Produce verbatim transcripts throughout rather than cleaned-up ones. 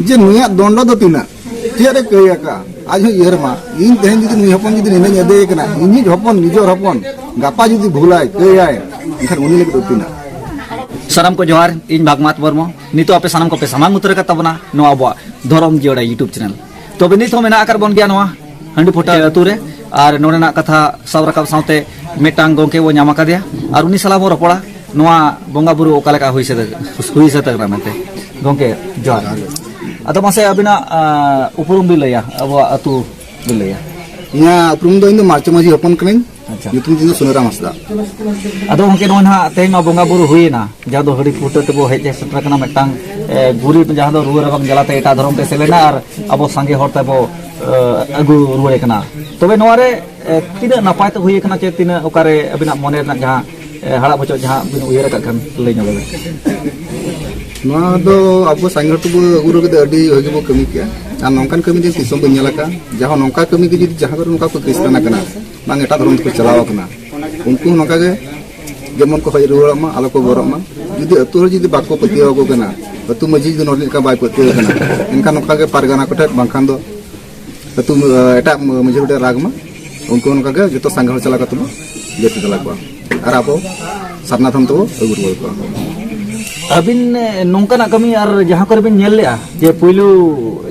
ᱡᱮ ᱱᱩᱭᱟᱜ ᱫᱚᱱᱰᱚ ᱫᱚ ᱛᱤᱱᱟᱹᱜ, ᱪᱮᱫ ᱮ ᱠᱟᱹᱭ ᱟᱠᱟᱫᱼᱟ? ᱟᱡ ᱦᱚᱸ ᱩᱭᱦᱟᱹᱨ ᱢᱟ, ᱤᱧ ᱛᱮᱦᱮᱧ ᱡᱩᱫᱤ ᱱᱩᱭ ᱦᱚᱯᱚᱱ ᱡᱩᱫᱤ ᱱᱤᱱᱟᱹᱧ ᱟᱹᱫᱟᱹᱭ ᱠᱟᱱᱟ, ᱤᱧᱤᱡ ᱦᱚᱯᱚᱱ, ᱱᱤᱡᱚᱨ ᱦᱚᱯᱚᱱ, ᱜᱟᱯᱟ ᱡᱩᱫᱤ ᱵᱷᱩᱞᱟᱭ, ᱠᱟᱹᱭᱟᱭ, ᱮᱱᱠᱷᱟᱱ ᱩᱱᱤ ᱞᱟᱹᱜᱤᱫ ᱫᱚ ᱛᱤᱱᱟᱹᱜ? ᱥᱟᱱᱟᱢ ᱠᱚ ᱡᱚᱦᱟᱨ, ᱤᱧ ᱵᱷᱟᱜᱽᱢᱟᱛ ᱵᱚᱨᱢᱚ᱾ ᱱᱤᱛᱚᱜ ᱟᱯᱮ ᱥᱟᱱᱟᱢ ᱠᱚᱯᱮ ᱥᱟᱢᱟᱝ ᱩᱛᱟᱹᱨ ᱟᱠᱟᱫ ᱛᱟᱵᱚᱱᱟ ᱱᱚᱣᱟ ᱟᱵᱚᱣᱟᱜ ᱫᱷᱚᱨᱚᱢ ᱡᱤᱭᱟᱹᱲᱟ YouTube channel᱾ ᱛᱚᱵᱮ ᱱᱤᱛ ᱦᱚᱸ ᱢᱮᱱᱟᱜ ᱟᱠᱟᱫ ᱵᱚᱱ ᱜᱮᱭᱟ ᱱᱚᱣᱟ ᱦᱟᱺᱰᱤ ᱯᱷᱩᱴᱟᱹ ᱟᱹᱛᱩ ᱨᱮ, ᱟᱨ ᱱᱚᱰᱮᱱᱟᱜ ᱠᱟᱛᱷᱟ ᱥᱟᱵ ᱨᱟᱠᱟᱵ ᱥᱟᱶᱛᱮ ᱢᱤᱫᱴᱟᱝ ᱜᱚᱢᱠᱮ ᱵᱚ ᱧᱟᱢ ᱟᱠᱟᱫᱮᱭᱟ, ᱟᱨ ᱩᱱᱤ ᱥᱟᱞᱟᱜ ᱵᱚ ᱨᱚᱯᱚᱲᱟ ᱱᱚᱣᱟ ᱵᱚᱸᱜᱟ ᱵᱩᱨᱩ ᱚᱠᱟ ᱞᱮᱠᱟ ᱦᱩᱭ ᱥᱟᱹᱛ, ᱦᱩᱭ ᱥᱟᱹᱛ ᱟᱠᱟᱱᱟ ᱢᱮᱱᱛᱮ᱾ ᱜᱚᱢᱠᱮ, ᱡᱚᱦᱟᱨ᱾ ᱟᱫᱚ ᱢᱟᱥᱮ ᱟᱹᱵᱤᱱᱟᱜ, ᱟᱸ, ᱩᱯᱨᱩᱢ ᱵᱤᱱ ᱞᱟᱹᱭᱟ, ᱟᱵᱚᱣᱟᱜ ᱟᱹᱛᱩ ᱵᱤᱱ ᱞᱟᱹᱭᱟ᱾ ᱤᱧᱟᱹᱜ ᱩᱯᱨᱩᱢ ᱫᱚ, ᱤᱧ ᱫᱚ ᱢᱟᱨᱪᱚ ᱢᱟᱹᱡᱷᱤ ᱦᱚᱯᱚᱱ ᱠᱟᱹᱱᱟᱹᱧ᱾ ᱟᱪᱪᱷᱟ᱾ ᱧᱩᱛᱩᱢ ᱛᱤᱧ ᱫᱚ ᱥᱩᱱᱟᱹᱨᱟᱢ ᱦᱟᱸᱥᱫᱟ᱾ ᱟᱫᱚ ᱜᱚᱢᱠᱮ, ᱱᱚᱜᱼᱚᱭ ᱱᱟᱦᱟᱜ ᱛᱮᱦᱮᱧ ᱢᱟ ᱵᱚᱸᱜᱟ ᱵᱩᱨᱩ ᱦᱩᱭᱮᱱᱟ, ᱡᱟᱦᱟᱸ ᱫᱚ ᱦᱟᱺᱰᱤ ᱯᱷᱩᱴᱟᱹ ᱛᱮᱵᱚ ᱦᱮᱡ ᱥᱮᱴᱮᱨ ᱟᱠᱟᱱᱟ, ᱢᱤᱫᱴᱟᱝ, ᱮ, ᱜᱩᱨᱤᱵ ᱡᱟᱦᱟᱸ ᱫᱚ ᱨᱩᱣᱟᱹ ᱨᱟᱵᱟᱝ ᱡᱟᱞᱟᱛᱮ ᱮᱴᱟᱜ ᱫᱷᱚᱨᱚᱢ ᱛᱮ ᱥᱮᱞᱮᱱᱟ ᱟᱨ ᱟᱵᱚ ᱥᱟᱸᱜᱮ ᱦᱚᱲ ᱛᱮᱵᱚ, ᱮ, ᱟᱹᱜᱩ ᱨᱩᱣᱟᱹᱲᱮ ᱠᱟᱱᱟ᱾ ᱛᱚᱵᱮ ᱱᱚᱣᱟ ᱨᱮ, ᱮ, ᱛᱤᱱᱟᱹᱜ ᱱᱟᱯᱟᱭ ᱛᱮ ᱦᱩᱭ ᱟᱠᱟᱱᱟ, ᱪᱮ ᱛᱤᱱᱟᱹᱜ ᱚᱠᱟᱨᱮ ᱟᱹᱵᱤᱱᱟᱜ ᱢᱚᱱᱮ ᱨᱮᱱᱟᱜ ᱡᱟᱦᱟᱸ, ᱮ, ᱦᱟᱲᱟᱜ ᱵᱚᱪᱚᱜ ᱡᱟᱦᱟᱸ ᱵᱤᱱ ᱩᱭᱦᱟᱹᱨ ᱟᱠᱟᱫ ᱠᱷᱟᱱ ᱞᱟᱹᱭ ᱧᱚᱜ ᱟᱵᱤᱱ? ᱱᱚᱣᱟ ᱫᱚ ᱟᱵᱚ ᱥᱟᱸᱜᱮ ᱦᱚᱲ ᱛᱮᱵᱚ ᱟᱹᱜᱩ ᱨᱩᱣᱟᱹᱲ ᱠᱟᱛᱮ ᱟᱹᱰᱤ ᱵᱷᱟᱹᱜᱤ ᱵᱚ ᱠᱟᱹᱢᱤ ᱠᱮᱜᱼᱟ᱾ ᱟᱨ ᱱᱚᱝᱠᱟᱱ ᱠᱟᱹᱢᱤ ᱫᱚ ᱛᱤᱥ ᱦᱚᱸ ᱵᱟᱹᱧ ᱧᱮᱞ ᱟᱠᱟᱫᱼᱟ᱾ ᱡᱟᱦᱟᱸ ᱱᱚᱝᱠᱟ ᱠᱟᱹᱢᱤ ᱜᱮ ᱡᱩᱫᱤ ᱡᱟᱦᱟᱸ ᱠᱚᱨᱮ ᱱᱚᱝᱠᱟ ᱠᱚ ᱠᱷᱨᱤᱥᱴᱟᱱ ᱟᱠᱟᱱᱟ, ᱵᱟᱝ ᱮᱴᱟᱜ ᱫᱷᱚᱨᱚᱢ ᱛᱮᱠᱚ ᱪᱟᱞᱟᱣ ᱟᱠᱟᱱᱟ, ᱩᱱᱠᱩ ᱦᱚᱸ ᱱᱚᱝᱠᱟ ᱜᱮ ᱡᱮᱢᱚᱱ ᱠᱚ ᱦᱮᱡ ᱨᱩᱣᱟᱹᱲᱚᱜ ᱢᱟ, ᱟᱞᱚ ᱠᱚ ᱵᱚᱨᱚᱜ ᱢᱟ᱾ ᱡᱩᱫᱤ ᱟᱹᱛᱩ ᱦᱚᱲ ᱡᱩᱫᱤ ᱵᱟᱠᱚ ᱯᱟᱹᱛᱭᱟᱹᱣ ᱟᱠᱚ ᱠᱟᱱᱟ, ᱟᱹᱛᱩ ᱢᱟᱹᱡᱷᱤ ᱡᱩᱫᱤ ᱱᱚᱰᱮ ᱞᱮᱠᱟ ᱵᱟᱭ ᱯᱟᱹᱛᱭᱟᱹᱣ ᱠᱟᱱᱟ, ᱮᱱᱠᱷᱟᱱ ᱱᱚᱝᱠᱟ ᱜᱮ ᱯᱟᱨᱜᱟᱱᱟ ᱠᱚᱴᱷᱮᱱ, ᱵᱟᱝᱠᱷᱟᱱ ᱫᱚ ᱟᱹᱛᱩ, ᱮᱴᱟᱜ ᱢᱟᱹᱡᱷᱤ ᱦᱚᱲ ᱴᱷᱮᱱ ᱨᱟᱜᱽ ᱢᱟ, ᱩᱱᱠᱩ ᱦᱚᱸ ᱱᱚᱝᱠᱟ ᱜᱮ ᱡᱚᱛᱚ ᱥᱟᱸᱜᱮ ᱦᱚᱲ ᱪᱟᱞᱟᱣ ᱠᱟᱛᱮ ᱵᱚ ᱡᱟᱹᱛᱤ ᱫᱟᱞᱟ ᱠᱚᱣᱟ ᱟᱨ ᱟᱵᱚ ᱥᱟᱨᱱᱟ ᱫᱷᱚᱨᱚᱢ ᱛᱮᱵᱚ ᱟᱹᱜᱩ ᱨᱩᱣᱟᱹᱲ ᱠᱚᱣᱟ᱾ ᱟᱹᱵᱤᱱ, ᱮ, ᱱᱚᱝᱠᱟᱱᱟᱜ ᱠᱟᱹᱢᱤ ᱟᱨ ᱡᱟᱦᱟᱸ ᱠᱚᱨᱮ ᱵᱤᱱ ᱧᱮᱞ ᱞᱮᱜᱼᱟ ᱡᱮ ᱯᱩᱭᱞᱩ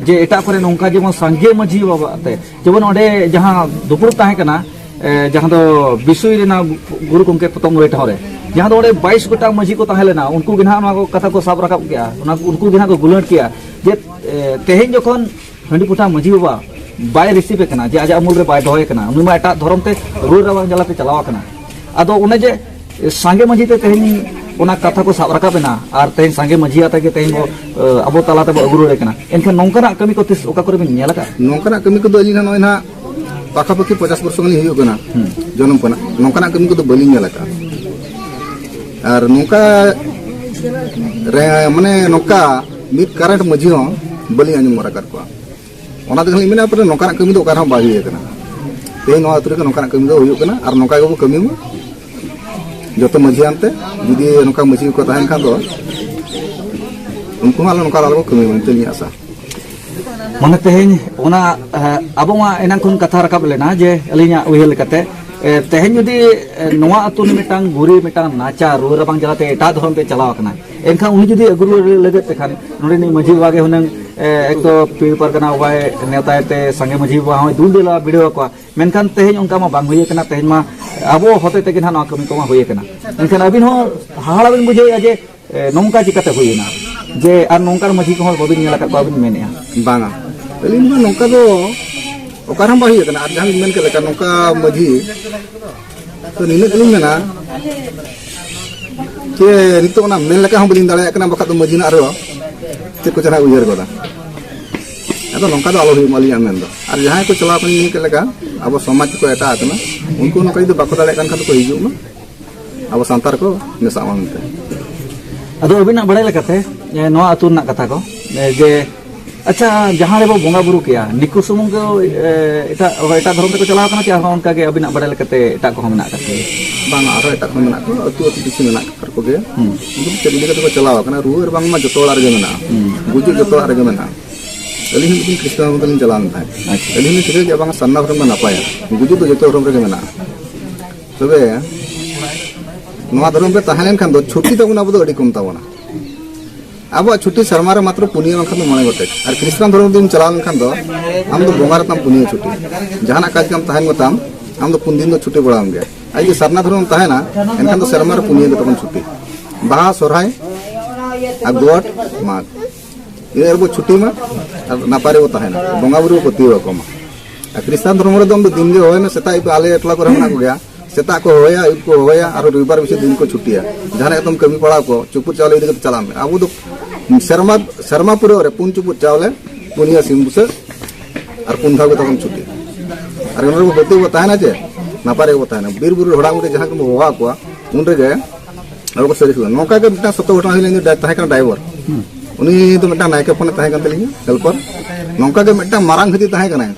ᱡᱮ ᱮᱴᱟᱜ ᱠᱚᱨᱮ ᱱᱚᱝᱠᱟ ᱡᱮᱢᱚᱱ ᱥᱟᱸᱜᱮ ᱢᱟᱹᱡᱷᱤ ᱵᱟᱵᱟ ᱛᱮ, ᱡᱮᱢᱚᱱ ᱚᱸᱰᱮ ᱡᱟᱦᱟᱸ ᱫᱩᱯᱲᱩᱵ ᱛᱟᱦᱮᱸ ᱠᱟᱱᱟ, ᱮ, ᱡᱟᱦᱟᱸ ᱫᱚ ᱵᱤᱥᱩᱭ ᱨᱮᱱᱟᱜ ᱜᱩᱨᱩ ᱜᱚᱢᱠᱮ ᱯᱚᱛᱚᱵ ᱢᱩᱨᱟᱹᱭ ᱴᱷᱟᱶ ᱨᱮ, ᱡᱟᱦᱟᱸ ᱫᱚ ᱚᱸᱰᱮ ᱵᱟᱭᱤᱥ ᱜᱚᱴᱟᱝ ᱢᱟᱹᱡᱷᱤ ᱠᱚ ᱛᱟᱦᱮᱸ ᱞᱮᱱᱟ, ᱩᱱᱠᱩ ᱜᱮ ᱱᱟᱦᱟᱜ ᱱᱚᱣᱟ ᱠᱚ ᱠᱟᱛᱷᱟ ᱠᱚ ᱥᱟᱵ ᱨᱟᱠᱟᱵ ᱠᱮᱜᱼᱟ, ᱚᱱᱟ, ᱩᱱᱠᱩ ᱜᱮ ᱱᱟᱦᱟᱜ ᱠᱚ ᱜᱩᱞᱟᱹᱴ ᱠᱮᱜᱼᱟ ᱡᱮ, ᱮ, ᱛᱮᱦᱮᱧ ᱡᱚᱠᱷᱚᱱ ᱦᱟᱺᱰᱤ ᱯᱩᱴᱷᱟ ᱢᱟᱹᱡᱷᱤ ᱵᱟᱵᱟ ᱵᱟᱭ ᱨᱤᱥᱤᱵᱷ ᱮ ᱠᱟᱱᱟ, ᱡᱮ ᱟᱡᱟᱜ ᱟᱢᱩᱞ ᱨᱮ ᱵᱟᱭ ᱫᱚᱦᱚᱭᱮ ᱠᱟᱱᱟ, ᱩᱱᱤ ᱢᱟ ᱮᱴᱟᱜ ᱫᱷᱚᱨᱚᱢ ᱛᱮ ᱨᱩᱣᱟᱹᱲ ᱨᱟᱵᱟᱝ ᱡᱟᱞᱟᱛᱮ ᱪᱟᱞᱟᱣ ᱟᱠᱟᱱᱟ᱾ ᱟᱫᱚ ᱚᱱᱮ ᱡᱮ ᱥᱟᱸᱜᱮ ᱢᱟᱹᱡᱷᱤ ᱛᱮ ᱛᱮᱦᱮᱧ ᱚᱱᱟ ᱠᱟᱛᱷᱟ ᱠᱚ ᱥᱟᱵ ᱨᱟᱠᱟᱵ ᱮᱱᱟ, ᱟᱨ ᱛᱮᱦᱮᱧ ᱥᱟᱸᱜᱮ ᱢᱟᱹᱡᱷᱤ ᱟᱛᱮ ᱜᱮ ᱛᱮᱦᱮᱧ ᱵᱚ, ᱮ, ᱟᱵᱚ ᱛᱟᱞᱟ ᱛᱮᱵᱚ ᱟᱹᱜᱩ ᱨᱩᱣᱟᱹᱲᱮ ᱠᱟᱱᱟ᱾ ᱮᱱᱠᱷᱟᱱ ᱱᱚᱝᱠᱟᱱᱟᱜ ᱠᱟᱹᱢᱤ ᱠᱚ ᱛᱤᱥ ᱚᱠᱟ ᱠᱚᱨᱮ ᱵᱤᱱ ᱧᱮᱞ ᱟᱠᱟᱫᱼᱟ? ᱱᱚᱝᱠᱟᱱᱟᱜ ᱠᱟᱹᱢᱤ ᱠᱚᱫᱚ ᱟᱹᱞᱤᱧ ᱦᱟᱸᱜ ᱱᱚᱜᱼᱚᱭ ᱱᱟᱦᱟᱜ ᱯᱟᱠᱷᱟᱯᱟᱠᱷᱤ ᱯᱚᱪᱟᱥ ᱵᱚᱨᱥᱚ ᱜᱟᱱ ᱞᱤᱧ ᱦᱩᱭᱩᱜ ᱠᱟᱱᱟ, ᱦᱩᱸ᱾ ᱡᱚᱱᱚᱢ ᱠᱷᱚᱱᱟᱜ ᱱᱚᱝᱠᱟᱱᱟᱜ ᱠᱟᱹᱢᱤ ᱠᱚᱫᱚ ᱵᱟᱹᱞᱤᱧ ᱧᱮᱞ ᱟᱠᱟᱫᱼᱟ᱾ ᱟᱨ ᱱᱚᱝᱠᱟ ᱨᱮ, ᱢᱟᱱᱮ ᱱᱚᱝᱠᱟ ᱢᱤᱫ ᱠᱟᱨᱮᱱᱴ ᱢᱟᱹᱡᱷᱤ ᱦᱚᱸ ᱵᱟᱹᱞᱤᱧ ᱟᱸᱡᱚᱢ ᱜᱚᱫ ᱟᱠᱟᱫ ᱠᱚᱣᱟ᱾ ᱚᱱᱟ ᱛᱮᱜᱮ ᱞᱤᱧ ᱢᱮᱱᱟ, ᱯᱟᱞᱮ ᱱᱚᱝᱠᱟᱱᱟᱜ ᱠᱟᱹᱢᱤ ᱫᱚ ᱚᱠᱟ ᱨᱮᱦᱚᱸ ᱵᱟᱭ ᱦᱩᱭ ᱟᱠᱟᱱᱟ᱾ ᱛᱮᱦᱮᱧ ᱱᱚᱣᱟ ᱟᱹᱛᱩ ᱨᱮᱜᱮ ᱱᱚᱝᱠᱟᱱᱟᱜ ᱠᱟᱹᱢᱤ ᱫᱚ ᱦᱩᱭᱩᱜ ᱠᱟᱱᱟ, ᱟᱨ ᱱᱚᱝᱠᱟ ᱜᱮᱵᱚ ᱠᱟᱹᱢᱤ ᱢᱟ᱾ ᱡᱚᱛᱚ ᱢᱟᱹᱡᱷᱤ ᱟᱱᱛᱮ ᱡᱩᱫᱤ ᱱᱚᱝᱠᱟ ᱢᱟᱹᱡᱷᱤ ᱠᱚ ᱛᱟᱦᱮᱱ ᱠᱷᱟᱱ ᱫᱚ ᱩᱱᱠᱩ ᱦᱚᱸ ᱟᱞᱮ ᱱᱚᱝᱠᱟ ᱟᱞᱚ ᱠᱚ ᱠᱟᱹᱢᱤ ᱢᱟ ᱢᱮᱱᱛᱮ ᱤᱧᱟᱹᱜ ᱟᱥᱟ᱾ ᱢᱟᱱᱮ ᱛᱮᱦᱮᱧ ᱚᱱᱟ, ᱮ, ᱟᱵᱚ ᱢᱟ ᱮᱱᱟᱝ ᱠᱷᱚᱱ ᱠᱟᱛᱷᱟ ᱨᱟᱠᱟᱵ ᱞᱮᱱᱟ ᱡᱮ ᱟᱹᱞᱤᱧᱟᱜ ᱩᱭᱦᱟᱹᱨ ᱞᱮᱠᱟᱛᱮ, ᱮ, ᱛᱮᱦᱮᱧ ᱡᱩᱫᱤ, ᱮ, ᱱᱚᱣᱟ ᱟᱹᱛᱩ ᱨᱤᱱᱤᱡ ᱢᱤᱫᱴᱟᱝ ᱜᱩᱨᱤ, ᱢᱤᱫᱴᱟᱝ ᱱᱟᱪᱟᱨ ᱨᱩᱣᱟᱹ ᱨᱟᱵᱟᱝ ᱡᱟᱞᱟᱛᱮ ᱮᱴᱟᱜ ᱫᱷᱚᱨᱚᱢ ᱛᱮ ᱪᱟᱞᱟᱣ ᱟᱠᱟᱱᱟ, ᱮᱱᱠᱷᱟᱱ ᱩᱱᱤ ᱡᱩᱫᱤ ᱟᱹᱜᱩ ᱨᱩᱣᱟᱹᱲ ᱞᱟᱹᱜᱤᱫ ᱛᱮᱠᱷᱟᱱ ᱱᱚᱰᱮᱱᱤᱡ ᱢᱟᱹᱡᱷᱤ ᱵᱟᱵᱟ ᱜᱮ ᱦᱩᱱᱟᱹᱝ, ᱮ, ᱮᱠ ᱛᱚ ᱯᱤᱲ ᱯᱟᱨᱜᱟᱱᱟ ᱵᱟᱵᱟᱭ ᱱᱮᱣᱛᱟᱭ ᱛᱮ ᱥᱟᱸᱜᱮ ᱢᱟᱹᱡᱷᱤ ᱵᱟᱵᱟ ᱦᱚᱸᱭ ᱫᱩᱞ ᱫᱮᱞᱟ ᱵᱤᱰᱟᱹᱣ ᱟᱠᱚᱣᱟ, ᱢᱮᱱᱠᱷᱟᱱ ᱛᱮᱦᱮᱧ ᱚᱱᱠᱟ ᱢᱟ ᱵᱟᱝ ᱦᱩᱭ ᱟᱠᱟᱱᱟ᱾ ᱛᱮᱦᱮᱧ ᱢᱟ ᱟᱵᱚ ᱦᱚᱛᱮ ᱛᱮᱜᱮ ᱱᱟᱦᱟᱜ ᱱᱚᱣᱟ ᱠᱟᱹᱢᱤ ᱠᱚᱢᱟ ᱦᱩᱭ ᱟᱠᱟᱱᱟ᱾ ᱢᱮᱱᱠᱷᱟᱱ ᱟᱹᱵᱤᱱ ᱦᱚᱸ ᱦᱟᱦᱟᱲᱟ ᱵᱤᱱ ᱵᱩᱡᱷᱟᱹᱣᱮᱫᱼᱟ ᱡᱮ, ᱮ, ᱱᱚᱝᱠᱟ ᱪᱤᱠᱟᱹᱛᱮ ᱦᱩᱭᱮᱱᱟ ᱡᱮ ᱟᱨ ᱱᱚᱝᱠᱟᱱ ᱢᱟᱹᱡᱷᱤ ᱠᱚᱦᱚᱸ ᱵᱟᱹᱵᱤᱱ ᱧᱮᱞ ᱟᱠᱟᱫ ᱠᱚᱣᱟ ᱵᱤᱱ ᱢᱮᱱᱮᱫᱼᱟ? ᱵᱟᱝᱟ, ᱟᱹᱞᱤᱧ ᱢᱟ ᱱᱚᱝᱠᱟ ᱫᱚ ᱚᱠᱟ ᱨᱮᱦᱚᱸ ᱵᱟᱭ ᱦᱩᱭ ᱟᱠᱟᱱᱟ᱾ ᱟᱨ ᱡᱟᱦᱟᱸ ᱵᱤᱱ ᱢᱮᱱ ᱠᱮᱫ ᱞᱮᱠᱟ, ᱱᱚᱝᱠᱟ ᱢᱟᱹᱡᱷᱤ ᱛᱚ ᱱᱤᱱᱟᱹᱜ ᱜᱮᱞᱤᱧ ᱢᱮᱱᱟ ᱡᱮ ᱱᱤᱛᱚᱜ ᱚᱱᱟ ᱢᱮᱱ ᱞᱮᱠᱟ ᱦᱚᱸ ᱵᱟᱹᱞᱤᱧ ᱫᱟᱲᱮᱭᱟᱜ ᱠᱟᱱᱟ, ᱵᱟᱠᱷᱟᱡ ᱫᱚ ᱢᱟᱹᱡᱷᱤ ᱱᱟᱜ ᱨᱮᱦᱚᱸ ᱪᱮᱫ ᱠᱚ ᱪᱮᱦᱨᱟ ᱩᱭᱦᱟᱹᱨ ᱜᱚᱫᱟ᱾ ᱟᱫᱚ ᱱᱚᱝᱠᱟ ᱫᱚ ᱟᱞᱚ ᱦᱩᱭᱩᱜ ᱢᱟ ᱟᱹᱞᱤᱧᱟᱜ ᱢᱮᱱ ᱫᱚ᱾ ᱟᱨ ᱡᱟᱦᱟᱸᱭ ᱠᱚ ᱪᱟᱞᱟᱣ ᱠᱟᱱᱟ ᱧᱮᱞ ᱠᱮᱫ ᱞᱮᱠᱟ, ᱟᱵᱚ ᱥᱚᱢᱟᱡᱽ ᱠᱚ ᱮᱴᱟᱜ ᱟᱠᱟᱱᱟ, ᱩᱱᱠᱩ ᱱᱚᱝᱠᱟ ᱡᱩᱫᱤ ᱵᱟᱠᱚ ᱫᱟᱲᱮᱭᱟᱜ ᱠᱟᱱ ᱠᱷᱟᱱ ᱫᱚᱠᱚ ᱦᱤᱡᱩᱜ ᱢᱟ, ᱟᱵᱚ ᱥᱟᱱᱛᱟᱲ ᱠᱚ ᱢᱮᱥᱟᱜ ᱢᱟ ᱢᱮᱱᱛᱮ᱾ ᱟᱫᱚ ᱟᱹᱵᱤᱱᱟᱜ ᱵᱟᱲᱟᱭ ᱞᱮᱠᱟᱛᱮ, ᱮ, ᱱᱚᱣᱟ ᱟᱹᱛᱩ ᱨᱮᱱᱟᱜ ᱠᱟᱛᱷᱟ ᱠᱚ, ᱮ, ᱡᱮ, ᱟᱪᱪᱷᱟ, ᱡᱟᱦᱟᱸ ᱨᱮᱵᱚ ᱵᱚᱸᱜᱟ ᱵᱩᱨᱩ ᱠᱮᱭᱟ, ᱱᱤᱠᱩ ᱥᱩᱢᱩᱝ ᱜᱮ, ᱮ, ᱮᱴᱟᱜ, ᱮᱴᱟᱜ ᱫᱷᱚᱨᱚᱢ ᱛᱮᱠᱚ ᱪᱟᱞᱟᱣ ᱠᱟᱱᱟ ᱪᱮ ᱟᱨᱦᱚᱸ ᱚᱱᱠᱟ ᱜᱮ ᱟᱹᱵᱤᱱᱟᱜ ᱵᱟᱲᱟᱭ ᱞᱮᱠᱟᱛᱮ ᱮᱴᱟᱜ ᱠᱚᱦᱚᱸ ᱢᱮᱱᱟᱜ ᱟᱠᱟᱫ ᱠᱚᱣᱟ? ᱵᱟᱝ, ᱟᱨᱦᱚᱸ ᱮᱴᱟᱜ ᱠᱚ ᱢᱮᱱᱟᱜ ᱠᱚᱣᱟ, ᱟᱹᱛᱩ ᱟᱹᱛᱩ ᱠᱤᱪᱷᱩ ᱢᱮᱱᱟᱜ ᱟᱠᱟᱫ ᱠᱚᱜᱮᱭᱟ᱾ ᱦᱩᱸ᱾ ᱩᱱᱠᱩ ᱫᱚ ᱪᱮᱫ ᱤᱫᱤ ᱠᱟᱛᱮ ᱠᱚ ᱪᱟᱞᱟᱣ ᱟᱠᱟᱱᱟ? ᱨᱩᱣᱟᱹ ᱨᱟᱵᱟᱝ ᱢᱟ ᱡᱚᱛᱚ ᱚᱲᱟᱜ ᱨᱮᱜᱮ ᱢᱮᱱᱟᱜᱼᱟ, ᱦᱩᱸ᱾ ᱜᱩᱡᱩᱜ ᱡᱚᱛᱚ ᱚᱲᱟᱜ ᱨᱮᱜᱮ ᱢᱮᱱᱟᱜᱼᱟ᱾ ᱟᱹᱞᱤᱧ ᱦᱚᱸ ᱢᱤᱫ ᱫᱤᱱ ᱠᱷᱨᱤᱥᱴᱟᱱ ᱫᱷᱚᱨᱚᱢ ᱛᱮᱞᱤᱧ ᱪᱟᱞᱟᱣ ᱞᱮᱱ ᱛᱟᱦᱮᱸᱫ᱾ ᱟᱪᱪᱷᱟ᱾ ᱟᱹᱞᱤᱧ ᱦᱚᱸᱞᱤᱧ ᱴᱷᱤᱠᱟᱹ ᱠᱮᱫᱼᱟ, ᱵᱟᱝ, ᱥᱟᱨᱱᱟ ᱫᱷᱚᱨᱚᱢ ᱫᱚ ᱱᱟᱯᱟᱭᱟ, ᱜᱩᱡᱩᱜ ᱫᱚ ᱡᱚᱛᱚ ᱫᱷᱚᱨᱚᱢ ᱨᱮᱜᱮ ᱢᱮᱱᱟᱜᱼᱟ᱾ ᱛᱚᱵᱮ ᱱᱚᱣᱟ ᱫᱷᱚᱨᱚᱢ ᱨᱮ ᱛᱟᱦᱮᱸ ᱞᱮᱱᱠᱷᱟᱱ ᱫᱚ ᱪᱷᱩᱴᱤ ᱛᱟᱵᱚᱱ ᱟᱵᱚ ᱫᱚ ᱟᱹᱰᱤ ᱠᱚᱢ ᱛᱟᱵᱚᱱᱟ᱾ ᱟᱵᱚᱣᱟᱜ ᱪᱷᱩᱴᱤ ᱥᱮᱨᱢᱟ ᱨᱮ ᱢᱟᱛᱨᱚ ᱯᱩᱱᱭᱟᱹ ᱵᱟᱝᱠᱷᱟᱱ ᱫᱚ ᱢᱚᱬᱮ ᱜᱚᱴᱮᱡ᱾ ᱟᱨ ᱠᱷᱨᱤᱥᱴᱟᱱ ᱫᱷᱚᱨᱚᱢ ᱡᱩᱫᱤᱢ ᱪᱟᱞᱟᱣ ᱞᱮᱱᱠᱷᱟᱱ ᱫᱚ ᱟᱢ ᱫᱚ ᱵᱚᱸᱜᱟ ᱨᱮ ᱛᱟᱢ ᱯᱩᱱᱭᱟᱹ ᱪᱷᱩᱴᱤ᱾ ᱡᱟᱦᱟᱱᱟᱜ ᱠᱟᱡᱽ ᱠᱟᱢ ᱛᱟᱦᱮᱱ ᱜᱮᱛᱟᱢ, ᱟᱢ ᱫᱚ ᱯᱩᱱ ᱫᱤᱱ ᱫᱚ ᱪᱷᱩᱴᱤ ᱵᱟᱲᱟᱣᱟᱢ ᱜᱮᱭᱟ᱾ ᱟᱨ ᱡᱩᱫᱤ ᱥᱟᱨᱱᱟ ᱫᱷᱚᱨᱚᱢ ᱛᱟᱦᱮᱱᱟ, ᱮᱱᱠᱷᱟᱱ ᱫᱚ ᱥᱮᱨᱢᱟ ᱨᱮ ᱯᱩᱱᱭᱟᱹ ᱜᱮ ᱛᱟᱵᱚᱱ ᱪᱷᱩᱴᱤ, ᱵᱟᱦᱟ, ᱥᱚᱨᱦᱟᱭ ᱟᱨ ᱜᱚᱴ, ᱢᱟᱜᱽ᱾ ᱤᱱᱟᱹ ᱨᱮᱵᱚ ᱪᱷᱩᱴᱤ ᱢᱟ ᱟᱨ ᱱᱟᱯᱟᱭ ᱨᱮᱵᱚ ᱛᱟᱦᱮᱱᱟ, ᱵᱚᱸᱜᱟ ᱵᱩᱨᱩ ᱵᱚ ᱯᱟᱹᱛᱭᱟᱹᱣ ᱟᱠᱚ ᱢᱟ᱾ ᱟᱨ ᱠᱷᱨᱤᱥᱴᱟᱱ ᱫᱷᱚᱨᱢᱚ ᱨᱮᱫᱚ ᱟᱢ ᱫᱚ ᱫᱤᱱ ᱜᱮ ᱦᱚᱦᱚᱭ ᱢᱮ, ᱥᱮᱛᱟᱜ ᱟᱹᱭᱩᱵ ᱟᱞᱮ ᱴᱚᱞᱟ ᱠᱚᱨᱮ ᱢᱮᱱᱟᱜ ᱠᱚᱜᱮᱭᱟ, ᱥᱮᱛᱟᱜ ᱠᱚ ᱦᱚᱦᱚᱭᱟ, ᱟᱹᱭᱩᱵ ᱠᱚ ᱦᱚᱦᱚᱭᱟ, ᱟᱨ ᱨᱚᱵᱤᱵᱟᱨ ᱵᱮᱥᱤ ᱫᱤᱱ ᱠᱚ ᱪᱷᱩᱴᱤᱭᱟ᱾ ᱡᱟᱦᱟᱱᱟᱜ ᱮᱠᱫᱚᱢ ᱠᱟᱹᱢᱤ ᱯᱟᱲᱟᱣ ᱠᱚ, ᱪᱩᱯᱩᱫ ᱪᱟᱣᱞᱮ ᱤᱫᱤ ᱠᱟᱛᱮ ᱪᱟᱞᱟᱜ ᱢᱮ᱾ ᱟᱵᱚ ᱫᱚ ᱥᱮᱨᱢᱟ, ᱥᱮᱨᱢᱟ ᱯᱩᱨᱟᱹᱣ ᱨᱮ ᱯᱩᱱ ᱪᱩᱯᱩᱫ ᱪᱟᱣᱞᱮ, ᱯᱩᱱᱭᱟᱹ ᱥᱤᱢ ᱵᱩᱥᱟᱹᱜ ᱟᱨ ᱯᱩᱱ ᱫᱷᱟᱣ ᱜᱮ ᱛᱟᱵᱚᱱ ᱪᱷᱩᱴᱤ᱾ ᱟᱨ ᱚᱱᱟ ᱨᱮᱵᱚ ᱵᱟᱹᱛᱤ ᱵᱚ ᱛᱟᱦᱮᱱᱟ ᱪᱮ? ᱱᱟᱯᱟᱭ ᱨᱮᱜᱮ ᱵᱚ ᱛᱟᱦᱮᱱᱟ᱾ ᱵᱤᱨ ᱵᱩᱨᱩ ᱦᱚᱲᱟᱜ ᱢᱩᱫᱽᱨᱮ ᱡᱟᱦᱟᱸ ᱜᱮᱵᱚ ᱦᱚᱦᱚ ᱟᱠᱚᱣᱟ, ᱩᱱ ᱨᱮᱜᱮ ᱟᱵᱚ ᱠᱚ ᱥᱟᱹᱨᱤ ᱥᱟᱹᱨᱤ᱾ ᱱᱚᱝᱠᱟ ᱜᱮ ᱢᱤᱫᱴᱟᱝ ᱥᱚᱛᱚ ᱜᱷᱚᱴᱚᱱᱟ ᱦᱩᱭ ᱞᱮᱱᱟ, ᱤᱧ ᱫᱚ ᱛᱟᱦᱮᱸ ᱠᱟᱱᱟ ᱰᱨᱟᱭᱵᱷᱟᱨ᱾ ᱦᱩᱸ᱾ ᱩᱱᱤ ᱫᱚ ᱢᱤᱫᱴᱟᱝ ᱱᱟᱭᱠᱮ ᱯᱷᱳᱱᱮ ᱛᱟᱦᱮᱸ ᱠᱟᱱ ᱛᱟᱹᱞᱤᱧᱟ, ᱦᱮᱞᱯᱟᱨ᱾ ᱱᱚᱝᱠᱟ ᱜᱮ ᱢᱤᱫᱴᱟᱝ ᱢᱟᱨᱟᱝ ᱦᱟᱹᱛᱤ ᱛᱟᱦᱮᱸ ᱠᱟᱱᱟᱭ᱾